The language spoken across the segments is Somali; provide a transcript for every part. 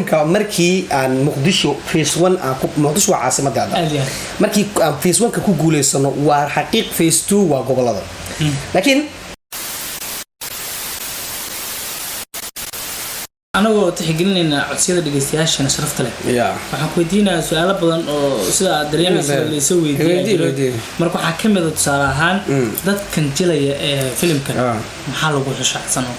Markii aan Muqdisho phase one aan ku, Muqdisho waa caasimadaada. Aad iyo aad. Markii aan phase one ka ku guuleysano, waa xaqiiq, phase two waa gobolada, laakiin Anagoo tixgelinayna codsiyada dhegeystayaashana sharafta leh, waxaan ku weydiinayaa su-aalo badan oo sida aad dareemayso laysoo Weydii, weydiiya. Weydii. Marka waxaa ka mid a, tusaale ahaan, dadkan jilaya ee filimkan, maxaa lagu xushacsano?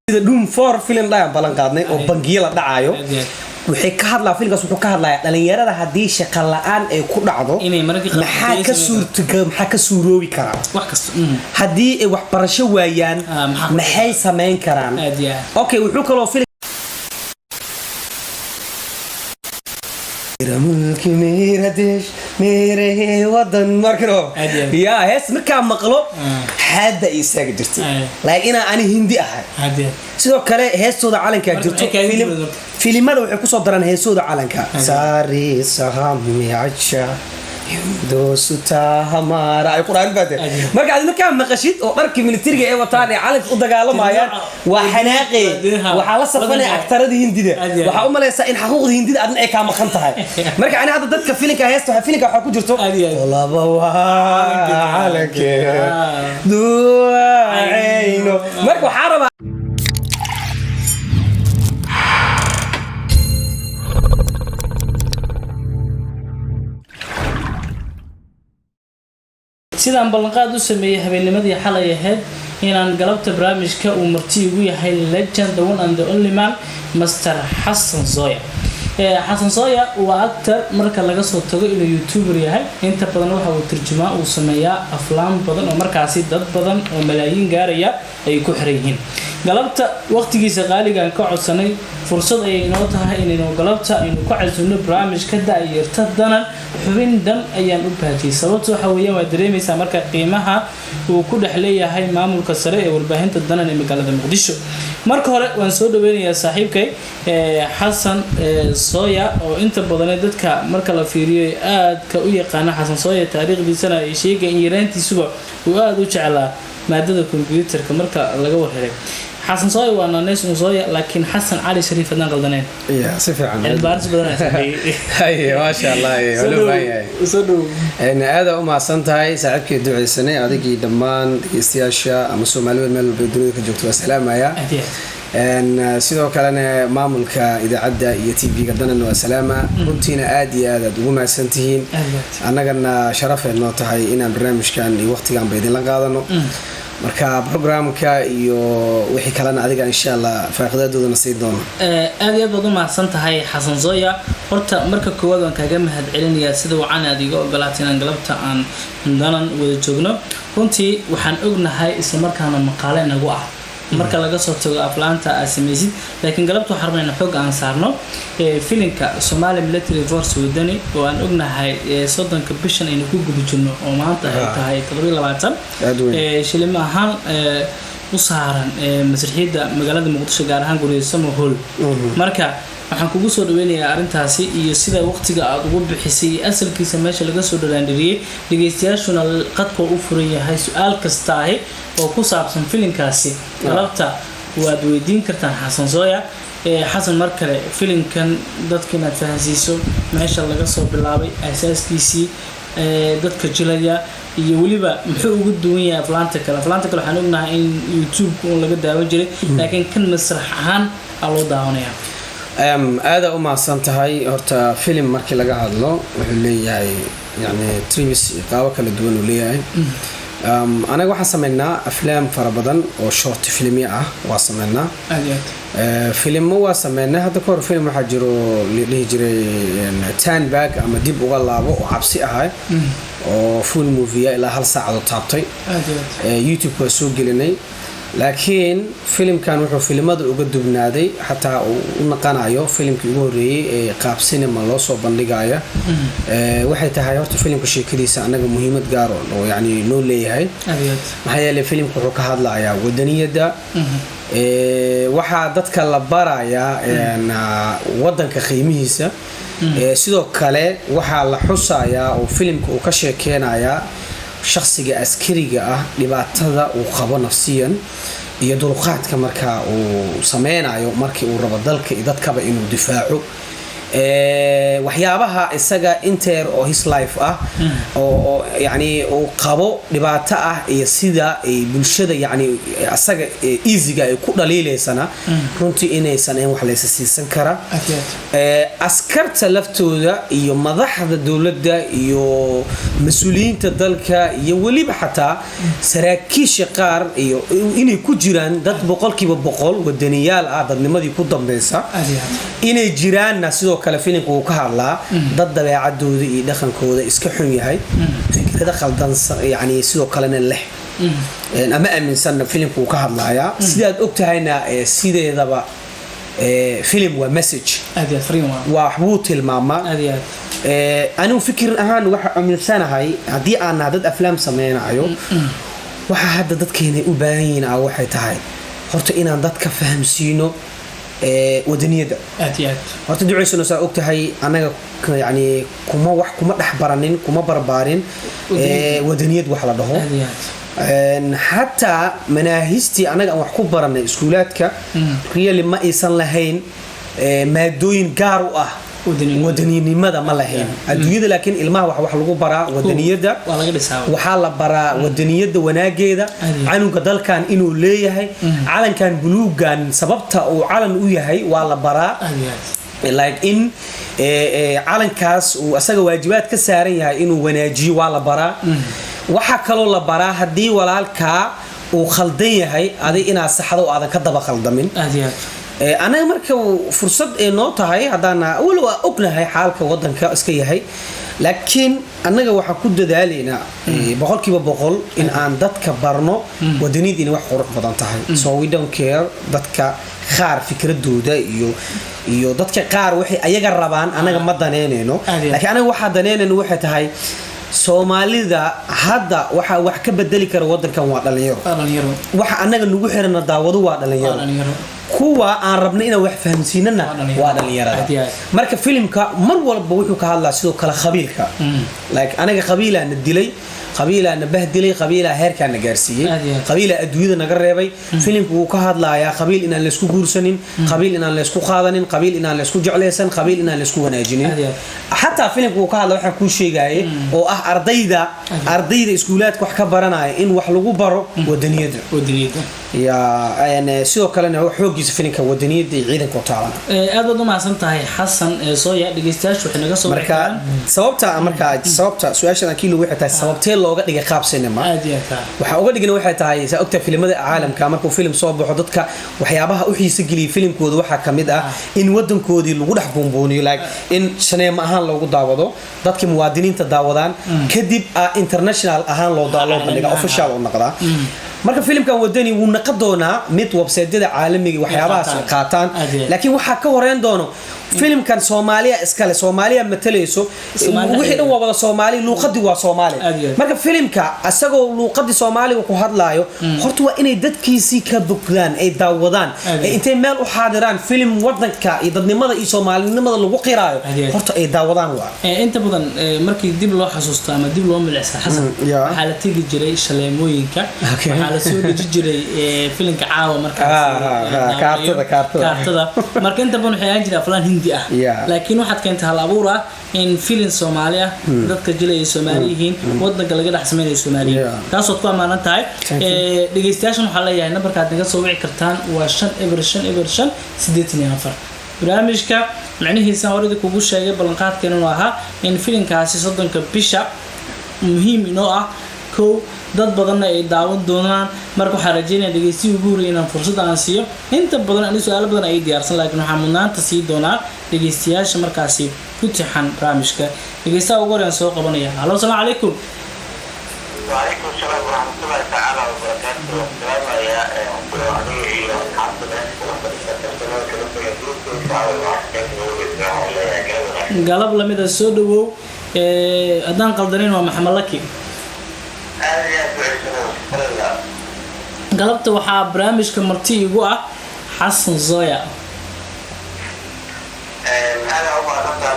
Sida Dhoom 4 film dhayan ballan qaadnay oo bangiyo la dhacayo. Aad iyo aad. Waxay ka hadlaa filmkaas, wuxuu ka hadlayaa dhalinyarada haddii shaqo la-aan ay ku dhacdo, Inay mararka qaar maxaa ka sameyn. Suurtagal, maxaa ka suuroobi karaa? Wax kasta. Haddii ay waxbarasho waayaan, maxaa ku maxay samayn karaan? Aad iyo aad. Okay, wuxuu kaloo film मेरा मुल्क, मेरा देश, मेरे wadan markano. Aad iyo aad. Yaa hees markaa maqlo, xaadda iistaaga jirtay, like inaan ani Hindi ahay. Aad iyo aad. Sidoo kale heestooda calankaa Marka jirto. maxay kaaga duwan marka? Filimada waxay kusoo daraan heesooda calanka, सारे जहाँ से अच्छा हिंदुस्तां हमारा, ay ku dhahan baate. Aad iyo aad. Marka aad markaa maqashid oo dharkii militariga ay wataan ee calanka u dagaalamayaan, waa xanaaqe. Waxaa la safanaya aktarada Hindida. Aad iyo aad. Waxaa u malaysaa in xaquuqda Hindida adna ay kaa maqan tahay. Marka ani hadda dadka filinka heesta, filinka waxaa ku jirto Aad iyo aad. Laba waa calankeeda ducayno. Marka waxaa rabaa Sidaan ballanqaad u sameeyey habeennimadii xalay ahayd inaan galabta barnaamijka uu marti igu yahay legend, the one and the only man, Master Xasan Zoya. Xasan Zoya waa actor. Marka laga soo tago inuu youtuber yahay, inta badan waxa uu turjumaa, uu sameeyaa aflaam badan oo markaasi dad badan oo malaayiin gaaraya ay ku xiran yihiin. Galabta waqtigiisa qaaligaan ka codsanay, fursad ayay inoo tahay inaynu galabta aynu ku casuumno barnaamijka da'yarta Danan. Xubin dhan ayaan u baajiyay, sababta waxa weeyaan waa dareemaysaa marka qiimaha uu ku dhex leeyahay maamulka sare ee warbaahinta Danan ee magaalada Muqdisho. Marka hore waan soo dhaweynayaa saaxiibkay Xasan Soya, oo inta badan dadka marka la fiiriyo aadka u yaqaana Xasan Soya, taariikhdiisana ay sheegay in yaraantiisuba uu aada u jeclaa maadada kombiyuutarka. Marka laga warhelay, Xasan Soya waa naneys un Soya, laakiin Xasan Cali Shariif haddaan qaldaneen. Ya, si fiican. Cilmi baaris badan ayaa sameeyey. Haye, maasha Allah, waa loo baahan yahay. Soo dhow. Aada u mahadsan tahay, saaxiibkii duceysanay, adigii dhammaan dhegeystayaasha ama Soomaalida meel walba dunida ka joogto waa salaamaya. Aad iyo aad. Sidoo kalena maamulka idaacadda iyo TV-ga Danan waa salaama. Runtiina aad iyo aad aad ugu mahadsan tihiin. Aad iyo aad. Annagana sharafay noo tahay inaan barnaamijkan iyo waqtiganba idinla qaadano. Marka programka iyo wixii kalena adiga insha Allah faaqidadoodana siin doono. Aad iyo aad baad u mahadsan tahay, Xasan Zoya. Horta marka koowaad waan kaaga mahad celinayaa sida wacan aad iga ogolaatay inaan galabta aan Danan wada joogno. Runtii waxaan ognahay, islamarkaana maqaale inagu ah, marka laga soo tago aflaanta aad samaysid, laakiin galabta waxaan rabnaa in xoog aan saarno filimka Somali Military Force Wadani, oo aan ognahay 30-ka bishan aynu ku guda jirno, oo maanta ay tahay 27, Aad weyn. Shilimo ahaan u saaran masraxiyadda magaalada Muqdisho, gaar ahaan guriga Samo Hall. Marka waxaan kugu soo dhaweynayaa arrintaasi iyo sida waqtiga aada ugu bixisay iyo asalkiisa meesha laga soo dhalaandhiriyey. Dhegeystayaashuna qadka u furan yahay, su-aal kastaahi oo ku saabsan filinkaasi galabta waad weydiin kartaan Xasan Sooya. Xasan, mar kale filinkan dadka inaad fahansiiso meesha laga soo bilaabay, asaaskiisii, dadka jilaya iyo weliba muxuu ugu duwan yahay aflaanta kale. Aflaanta kale waxaan ognahay in YouTube un laga daawan jiray, laakiin kan masrax ahaan aa loo daawanaya. Aada u mahadsan tahay. Horta filim markii laga hadlo wuxuu leeyahay yani trimis iyo qaabo kala duwan uu leeyahay. Anaga waxaan sameynaa aflaam fara badan oo short filmya ah waa sameynaa. Aad iyo aad. Filimo waa sameynay hadda kahor. Film waxaa jiro la dhihi jiray Turn Back ama dib uga laabo, oo cabsi ahay, oo full movie ilaa hal saacadoo taabtay. Aad iyo aad. YouTube waa soo gelinay, laakiin filimkan wuxuu filimada uga dugnaaday, xataa uu u naqanayo filimkii ugu horreeyey ee qaab cinema loo soo bandhigaya, waxay tahay horta filimka sheekadiisa annaga muhiimad gaar oo yani noo leeyahay. Aad iyo aad. Maxaa yeelay filimka wuxuu ka hadlayaa wadaniyadda. Waxaa dadka la barayaa wadanka qiimihiisa. Sidoo kale waxaa la xusayaa oo filimka uu ka sheekeynayaa Shakhsiga askariga ah dhibaatada uu qabo nafsiyan iyo dulqaadka markaa uu sameynayo markii uu rabo dalka iyo dadkaba inuu difaaco. Waxyaabaha isaga inter oo his life ah oo yani uu qabo dhibaato ah iyo sida ay bulshada yani isaga easyga ay ku dhaliilaysana, runtii inaysan ahayn wax laysa siisan kara. Aad iyo aad. Askarta laftooda iyo madaxda dowladda iyo mas-uuliyiinta dalka iyo weliba xataa saraakiisha qaar iyo inay ku jiraan dad 100% wadaniyaal ah, dadnimadii ku dambeysa Aad iyo aad. inay jiraanna. Sidoo kale filimka wuu ka hadlaa dad dabeecadooda iyo dhaqankooda iska xun yahay, fikrada khaldan yani sidoo kalena leh ama aaminsanna filimka wuu ka hadlayaa. Sidaad og tahayna, sideedaba filim waa message. Aad iyo aad, fariin waa. Waa waxbuu tilmaamaa. Aad iyo aad. Anigu fikir ahaan waxa aaminsanahay, haddii aan nahay dad aflaam sameynayo, waxa hadda dadkeena u baahan yihiin ah waxay tahay horta inaan dadka fahamsiino wadaniyadda. Aad iyo aad. Horta duceysuna saa og tahay, annaga yani kuma wax kuma dhex baranin, kuma barbaarin wadaniyad wax la dhaho. Aad iyo aad. Xataa manaahistii annaga aan wax ku baranay iskuulaadka really ma aysan lahayn maadooyin gaar u ah Wadaniyad. Wadaninimada ma lahayn adduunyada, laakiin ilmaha wax lagu baraa wadaniyadda. Waa laga dhisaa. Waxaa la baraa wadaniyadda wanaageeda, Aad. Calanka dalkan inuu leeyahay, calankan buluugan sababta uu calan u yahay waa la baraa. Aad iyo aad. Like in calankaas uu asaga waajibaad ka saaran yahay inuu wanaajiyo waa la baraa. Waxaa kaloo la baraa haddii walaalkaa uu khaldan yahay, adig inaad saxdo oo aadan ka daba khaldamin. Aad iyo aad. Anaga marka fursad ay noo tahay haddaan weli waa ognahay xaalka wadanka iska yahay, laakiin annaga waxaan ku dadaalaynaa 100% in aan dadka barno wadaniyad inay wax qurux badan tahay. So we don't care dadka qaar fikradooda iyo dadka qaar waxay ayaga rabaan, anaga ma daneynayno. Aad iyo aad. Laakiin anaga waxaa daneynayno waxay tahay, Soomaalida hadda waxaa wax ka bedeli kara wadankan waa dhalinyaro. Waa dhalinyaro. Waxa anaga nagu xirana daawado waa waa dhalinyaro. Dhalinyaro. Kuwa aan rabna inaan wax fahamsiinana Waa dhalinyaro. waa dhalinyarada. Aad iyo aad. Marka filimka mar walba wuxuu ka hadlaa sidoo kale qabiilka. Like anaga qabiilaa na dilay, qabiilaa na bahdilay, qabiilaa heerkaa na gaarsiiyey, Aad iyo aad. qabiilaa adduunyada naga reebay. Filimku wuu ka hadlayaa qabiil inaan laysku guursanin, qabiil inaan laysku qaadanin, qabiil inaan laysku jeclaysan, qabiil inaan laysku wanaajinin. Aad iyo aad. Xataa filimku wuu ka hadla waxaan kuu sheegaye oo ah ardayda iskuulaadka wax ka baranaya in wax lagu baro wadaniyadda. Wadaniyadda. Ya sidoo kalena xoogiisa filimka wadaniyadda iyo ciidanka u taaban. Aad baad u mahadsan tahay, Xasan Sooya. Dhegeystayaashu waxay naga soo Marka wiciyaan. sababta, marka sababta su-aashan kiilo waxay tahay sababtee looga dhigay qaab cinema? Aad iyo aad. Waxaa uga dhigna waxay tahay, saa ogtahay, filimada caalamka markuu filim soo baxo, dadka waxyaabaha u xiisa geliyay filimkooda waxaa ka mid ah in wadankoodii lagu dhex buunbuuniyo, like in shaneemo ahaan loogu daawado, dadka muwaadiniinta daawadaan, kadib international ahaan loo bandhiga, official u noqdaa. Marka filimkan Wadani wuu naqon doonaa mid website-yada caalamiga waxyaabahaas ay qaataan, Aad iyo aad. laakiin waxaa ka horeyn doono filimkan Soomaaliya iskale, Soomaaliya matalayso, Soomaali. wixii dhan waa wada Soomaali, luuqadii waa Soomaali. Aad iyo aad. Marka filimka asagoo luuqadii Soomaaliga ku hadlaayo, horta waa inay dadkiisii ka bogdaan, ay daawadaan, Aad iyo ay intay meel u xaadiraan filim wadanka iyo dadnimada iyo soomaalinimada lagu qiraayo, Aad iyo aad. horta ay daawadaan waa. Inta badan markii dib loo xasuusto ama dib loo milicsa, Xasan, waxaa la tegi jiray shaleemooyinka, waxaa la soo deji jiray filimka caawa markaas daawanayo. Kaartada, kaartada. Kaartada. Marka inta badan waxay ahaan jiray aflaan Hindi ah, laakiin waxaad keentay hal abuur ah in filin Soomaali ah, dadka jilaya Soomaali yihiin, wadanka laga dhex samaynayo Soomaaliya, taasood ku ammaanan tahay. Thank you. Dhegeystayaashan waxaa leeyahay nambarkaad naga soo wici kartaan waa 5 0 5 0 5 84. Barnaamijka micnihiisa horadii kugu sheegay, ballanqaadkeena inuu ahaa in filinkaasi 30-ka bisha muhiim inoo ah kow, dad badanna ay daawan doonaan. Marka waxaan rajeynaya dhegeystihi ugu horreeyay inaan fursad aan siiyo. Inta badan ani su-aalo badan ay diyaarsan, laakiin waxaan mudnaanta sii doonaa dhegeystayaasha markaasi ku tixan barnaamijka. Dhegeystaha ugu horreeyaan soo qabanaya. Halo, asalaamu calaykum. وعليكم السلام ورحمة الله تعالى وبركاته. السلام يا علي يا Galab lamida, soo dhawow. Haddaan qaldanayn waa Maxamed Laki. Galabta waxaa barnaamijka marti igu ah Xasan Zoya. أنا أول أنا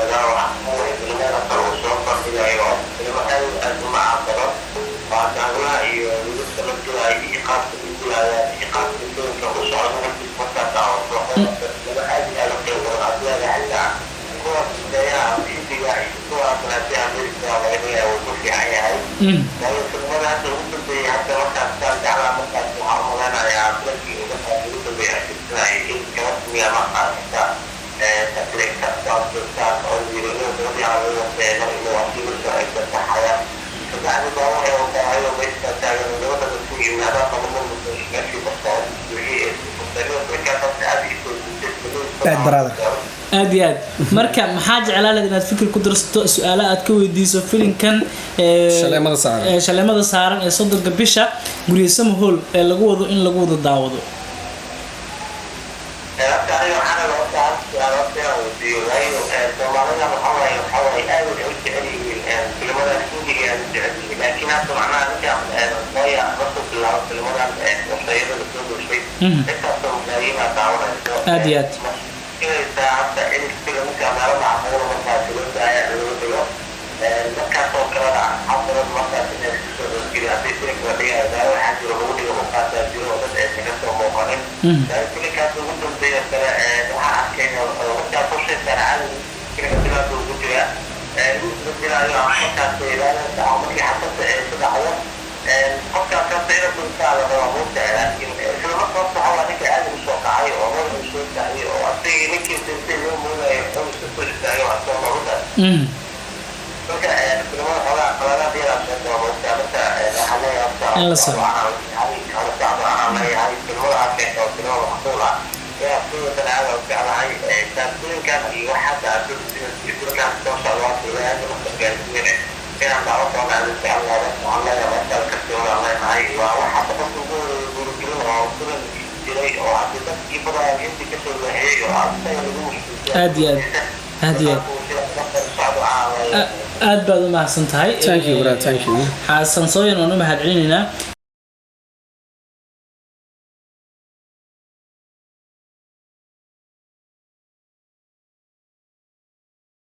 أنا Waayo filmada hadda ugu dambeeyay, hadda markaas saan jeclaa, markaas waxaa u maleynayaa filimkii markaas ugu dambeeyay aan fiirsanayay in gabadh ama qaadata oo yiri gabadhii aan laga seeno inuu asiga ay saxayaan. Kabacdi baa waxay wataa ayadoo meesha taagan gabadha dadku yimaadaan lama meeshii bartaa buuxiyey ee. Bad brother. Aad iyo aad. Marka maxaa jeclaa lahayd inaad fikir ku darsato, su-aalo aad ka weydiiso filimkan Shaleemada saaran. Ee shaleemada saaran ee 30-ka bisha Guryasamo Hall ee lagu wado in lagu wado daawado? Horta aniga waxaana horta hal su-aal horta inaan weydiiyo, waayo Soomaalida waxaa waaye aad waxay u jecel yihiin filmadan Hindiga, aad u jecel yihiin, laakiin hadda macnaha ninkan Sooya markuu bilaabo filmadan waqtiyada lasoo gashay intaasoo malaayiin daawanayso. Aad iyo aad. Inaysaa hadda in filimka meelo macquula markaasi loo daaya lagu dhigo, markaasoo kalena xasadan markaas inay isku soo dhowgeli haddii filimka la dhigayo meelo waxaa jiro lagu dhigo markaasaa jiro oo dad aysan kasoo muuqanin. Filimkaas ugu dambeeya kale waxaan arkayna markaa qorshaysaan caadi filimka sidaas ugu jiraa la jiraayo markaas ilaalinta ama markii xasabta ay ku dhacdo qofkaas horta ina duntaa la rabaa moogta. Laakiin isla marka horta waxaa waa ninka aad ugu soo kacay oo madaxu soo taagay oo asagii ninkii sintay loo moodayo oo iska soo istaagay waa soo noqda. Marka filimada xoogaa qaladaad yaraa soo gala moogta. Marka waxaa leeyahay horta In la saxo. Hala socdo anaan leeyahay. Filimada aad keento oo filimada macquul ah inaad si wadan aad u jeclahay taasooyinkan iyo wax hadda aad filimkan soo socda waa filimada marka gaarsiine inaan daawo doona aad u jeclahay. Waxaan leeyahay markaad kasii wadaan leenahay waa wax hadda qofka ugu horeeya guurigelin oo filim jiray oo hadda dadkii badan intii kasoo leexiyey oo asaga lagu mashquulsiyay. Aad iyo aad. Aad iyo aad. Aad baad u mahadsan tahay. Thank you, brother. Thank you. Xasan Sooyan waan u mahad celinaynaa.